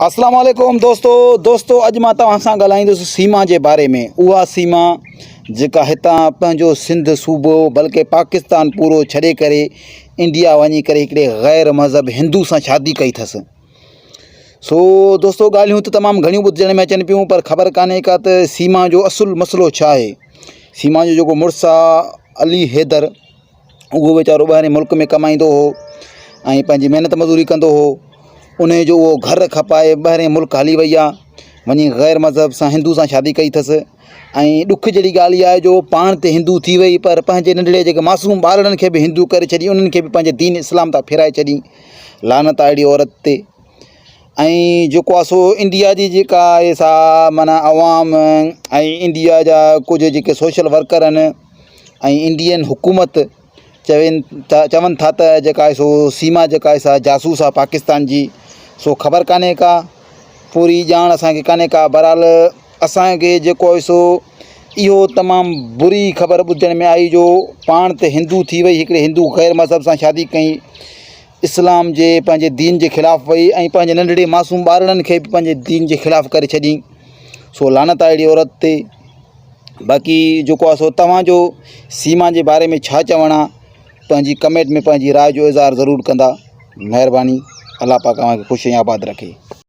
اسلام عليڪم دوستو دوستو اڄ مان توهان سان ڳالهائيندس سيما جي باري ۾ اها سيما جيڪا هتان پنهنجو سنڌ صوبو بلڪه پاڪستان پورو ڇڏي ڪري انڊيا وڃي ڪري هڪڙي غير مذهب هندو سان شادي ڪئي اٿس سو دوستو ڳالهيون ته تمام گهڻيون ٻڌجڻ ۾ اچن پيون پر خبر ڪانهي ڪا ته سيما جو اصل مسئلو ڇا آهي سيما جو جيڪو مڙس آهي علي حيدر اهو ويچارو ٻاهرين ملڪ ۾ ڪمائيندو هو ۽ پنهنجي محنت مزوري ڪندو هو ان جو اهو گهر کپائي ٻاهرين ملڪ هلي وئي آهي وڃي غير مذهب سان هندو سان شادي ڪئي اٿس ۽ ڏک جهڙي ڳالهه اها آهي جو پاڻ ته هندو ٿي وئي پر پنهنجي ننڍڙي جيڪي معصوم ٻارڙن کي به هندو ڪري ڇڏي انهن کي به پنهنجي دين اسلام تان ڦيرائي ڇڏي لعنت آهي اهڙي عورت تي ۽ جيڪو آهي سو انڊيا جي جيڪا آهي سا معنيٰ عوام ۽ انڊيا جا ڪجهه جيڪي سوشل ورڪر آهن ۽ انڊين حڪومت چون ٿا چون ٿا ته جيڪا آهي سو سيما جيڪا آهي سا جاسوس آهي پاڪستان جي سو خبر ڪانهي ڪا پوري ڄاڻ اسانکي ڪانهي ڪا بهرحال اسانکي جيڪو آهي سو اهو تمام بري خبر ٻڌڻ ۾ آئي جو پاڻ ته هندو ٿي وئي هڪڙي هندو غير مذهب سان شادي ڪئي اسلام جي پنهنجي دين جي خلاف وئي ۽ پنهنجي ننڍڙي معصوم ٻارڙن کي به پنهنجي دين جي خلاف ڪري ڇڏي سو لعنت آهي اهڙي عورت تي باقي جيڪو آهي سو توهان جو سيما جي باري ۾ ڇا چوڻ آهي پنهنجي ڪمينٽ ۾ پنهنجي راء جو اظهار ضرور ڪندا مهرباني الله پاڪ اوهان کي خوش ۽ آباد رکي.